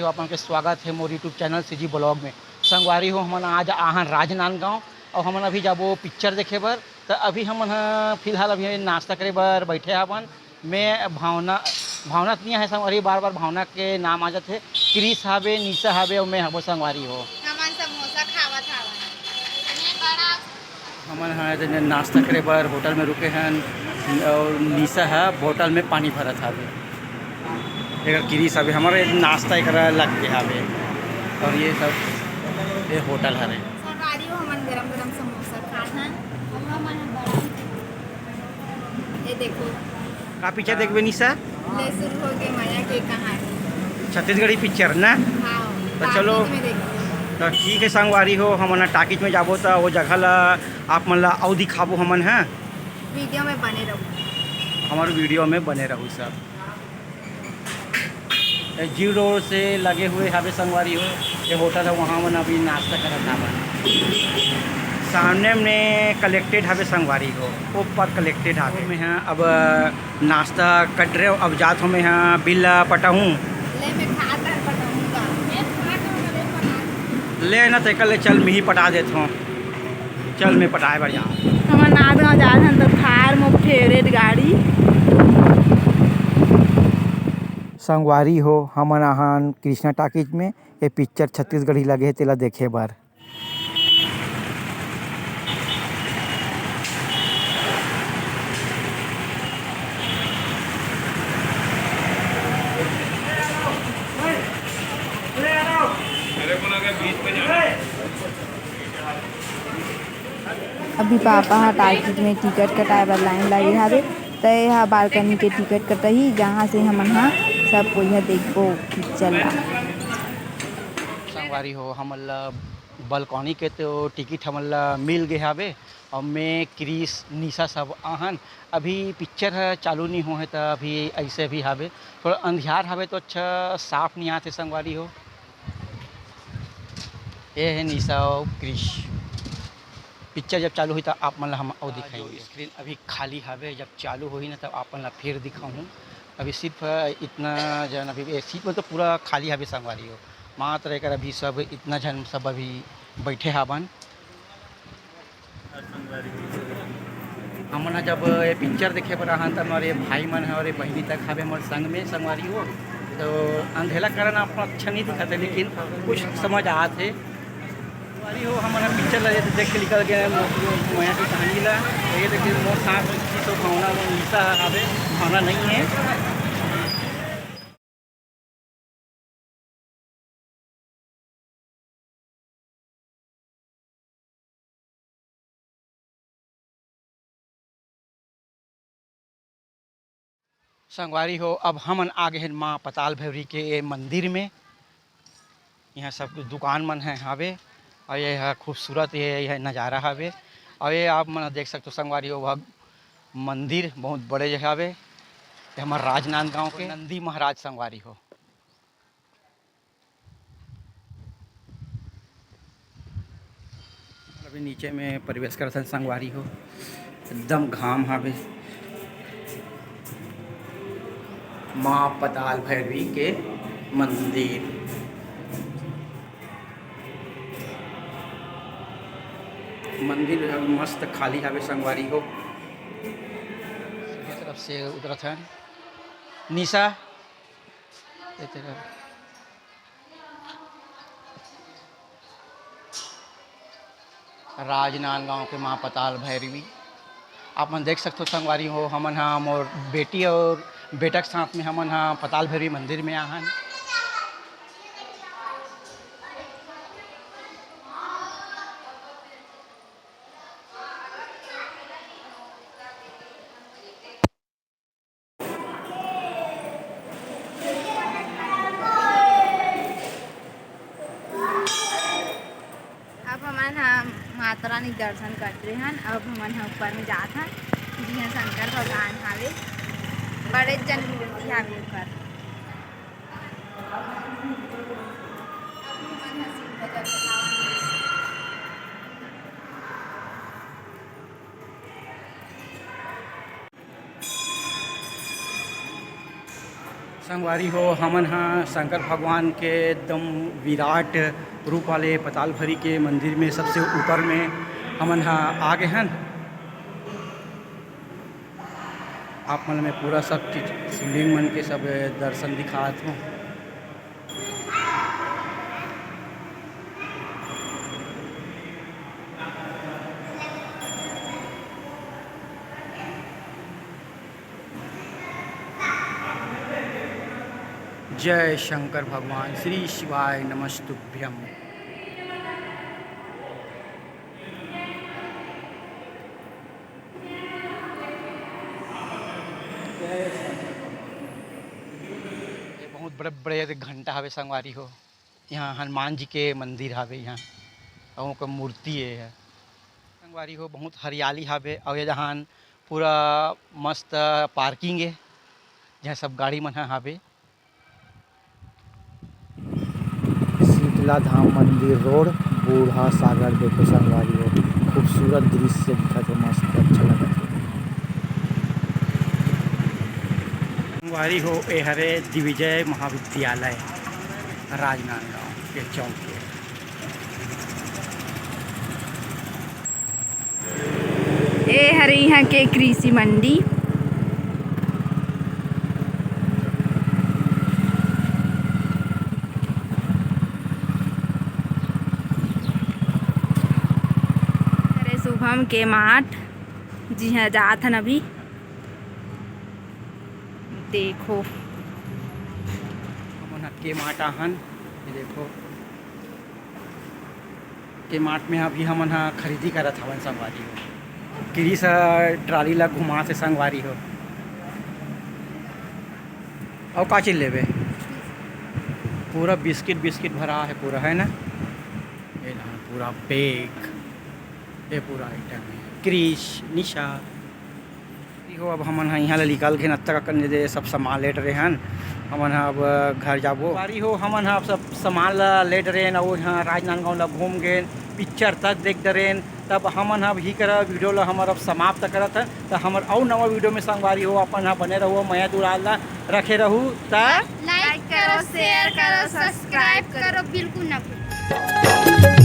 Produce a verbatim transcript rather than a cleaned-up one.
आप मन के स्वागत हे मोर YouTube चैनल सीजी ब्लॉग में। संगवारी हो, हमन आज आहन राजनांदगांव अउ हमन अभी जाबो पिक्चर देखे बर। त अभी हमन ह फिलहाल अभी नाश्ता करे बर बैठे हावन। मैं भावना, भावना तो नहीं है संगवारी, बार बार भावना के नाम आ जाथे। क्रिस हावे, निशा हावे अउ मैं हाबो संगवारी हो। हमन समोसा खावत हावन। हमन ह एदे नाश्ता करे बर होटल में रुके हन अउ निशा ह बोतल में पानी भरत हावे। एकर किरीस हावे, हमर नाश्ता एकरा लग के हावे। अउ ये सब ये होटल हरे। संगवारी हो, हमन गरम गरम समोसा खात हन। ये देखो। का पिक्चर देखबे निशा? ले शुरू हो गए मया के कहानी। छत्तीसगढ़ी पिक्चर ना? हाँ, तो चलो। टाकीज में देखो। तो ठीक है संगवारी हो, हमन टाकीज में जाबो त वो जगह ला आप मन ला अउ दिखाबो हमन, हैं? वीडियो में बने रहो। हमर वीडियो में बने रहो सब। ए, जीव रोड से लगे हुए हावे संगवारी हो, ये होटल है, वहाँ मन अभी नाश्ता करत हावन। सामने में कलेक्टेड हावे संगवारी हो, ऊपर कलेक्टेड हावे। मैं हाँ अब नाश्ता कट रहे हो, अब जात हो मैं हाँ बिल ला पटाहूँ। ले मैं खा कर पटाऊंगा। ले ना तेकर ले चल, मिही पटा देत हो। चल मैं पटाए बर जाऊँ। हमन नांदगांव जात हन त थार मोर फेवरेट गाड़ी। संगवारी हो, हमन आहन कृष्णा टाकीज में, ये पिक्चर छत्तीसगढ़ी लगे हे, तेला देखे बर। अभी पापा ह टाकीज में टिकट कटाए बर लाइन लगे हावे, त ए ह बालकनी के टिकट कटही, जहाँ से हमन ह सब कोई ह देखबो पिक्चर ला। संगवारी हो, हमन ला बालकनी के तो टिकट हमन ला मिल गे हावे। अउ मैं, क्रिस, निशा सब आहन। अभी पिक्चर ह चालू नहीं होहे, त अभी ऐसे भी हावे, थोड़ा अंधियार हावे तो अच्छा साफ नहीं आथे संगवारी हो। ये है निशा अउ क्रिस। पिक्चर जब चालू होही त आप मन ला हम अउ दिखाएंगे। जो स्क्रीन अभी खाली हावे, जब चालू होही ना तब आप मन ला फिर दिखाहूँ। अभी सिर्फ इतना जन अभी ए सीट में तो पूरा खाली हावे संगवारी हो, मात्र एकर अभी सब इतना जन सब अभी बैठे हावन। हमन ह जब ये पिक्चर देखे बर आहन, त मोर ये भाई मन ह और ये बहिनी तक हावे मोर संग में, संगवारी हो। तो अंधेला कारण आप अच्छा नहीं दिखत हे, लेकिन कुछ समझ आत हे। संगवारी हो, हमन ह पिक्चर ल देख के निकल गए हैं, मया की कहानी ला। ये देखिए, मोर साथ में तो भावना, मोर निशा हावे, भावना नहीं है। संगवारी हो, अब हमन आ गे हन माँ पताल भैरवी के ये मंदिर में। यहाँ सब कुछ दुकान मन है हावे, और ये है खूबसूरत, ये, ये नज़ारा हावे। और ये आप मन देख सकते हो संगवारी हो, वह मंदिर बहुत बड़े जगह हावे। ये हमार राजनांदगांव के नंदी महाराज संगवारी हो। अभी नीचे में प्रवेश करथन संगवारी हो, एकदम घाम हावे। माँ पताल भैरवी के मंदिर, मंदिर ह मस्त खाली हावे संगवारी हो। ये तरफ से उतरत हन निशा। ये तेरा राजनांदगांव के माँ पताल भैरवी। आप मन देख सकते हो संगवारी हो, हमन ह मोर बेटी और बेटा के साथ में हमन ह पताल भैरवी मंदिर में आहन। अब हमन ह माता रानी के दर्शन करते हन। अब हमन ह ऊपर में जात हन, जिहां शंकर भगवान हावे। बड़े जन मूर्ति हावे ऊपर। अब हमन ह शिव भजन गावन। संगवारी हो, हमन ह शंकर भगवान के एकदम विराट रूप वाले पताल भरी के मंदिर में सबसे ऊपर में हमन ह आ गे हन। आप मन ल मैं पूरा सब चीज, शिवलिंग मन के सब दर्शन दिखात हूँ। जय शंकर भगवान, श्री शिवाय नमस्तुभ्यम। ये बहुत बड़े बड़े घंटा हवे संगवारी हो। यहाँ हनुमान जी के मंदिर हवे, यहाँ अउ ओकर मूर्ति हे। संगवारी हो, बहुत हरियाली हवे अउ ये जहान पूरा मस्त पार्किंग हे, जहाँ सब गाड़ी मन ह हवे। शीतला धाम मंदिर रोड, बूढ़ा सागर। देखो संगवारी हो, खूबसूरत दृश्य दिखत हे, मस्त अच्छा लगत हे। संगवारी हो, ए हरे दिग्विजय महाविद्यालय राजनांदगांव के चौक के। ए हरे इहाँ के कृषि मंडी। अरे शुभम के मार्ट, जिहाँ जात हन अभी। देखो, हमन ह के मार्ट आहन, ये देखो। के मार्ट में अभी हमन ह खरीदी करत हवन संगवारी हो। किरिस ह ट्राली ला घुमात हे संगवारी हो। अउ का चीज लेबे? पूरा बिस्किट, बिस्किट भरा हे पूरा, है ना? ये ना पूरा बैग, ये पूरा आइटम है। क्रिश, निशा, हो, अब हमन ह इहाँ ले निकल के नत्ता का करने दे, सब सामान लेट रहे हन। हमन ह अब घर जाबो। बारी हो, हमन ह अब सब सामान ला लेट रहे हन, अउ इहाँ राजनांदगांव ला घूम गेन, पिक्चर तक देख डरेन। तब हमन ह अब ही करा वीडियो ला हमर अब समाप्त करत हन। त हमर अउ नवा वीडियो में संगवारी हो, अपन ह बने रहो, मया दुलार ला रखे रहू। त लाइक करो, शेयर करो, सब्सक्राइब करो, बिल्कुल ना भूलो।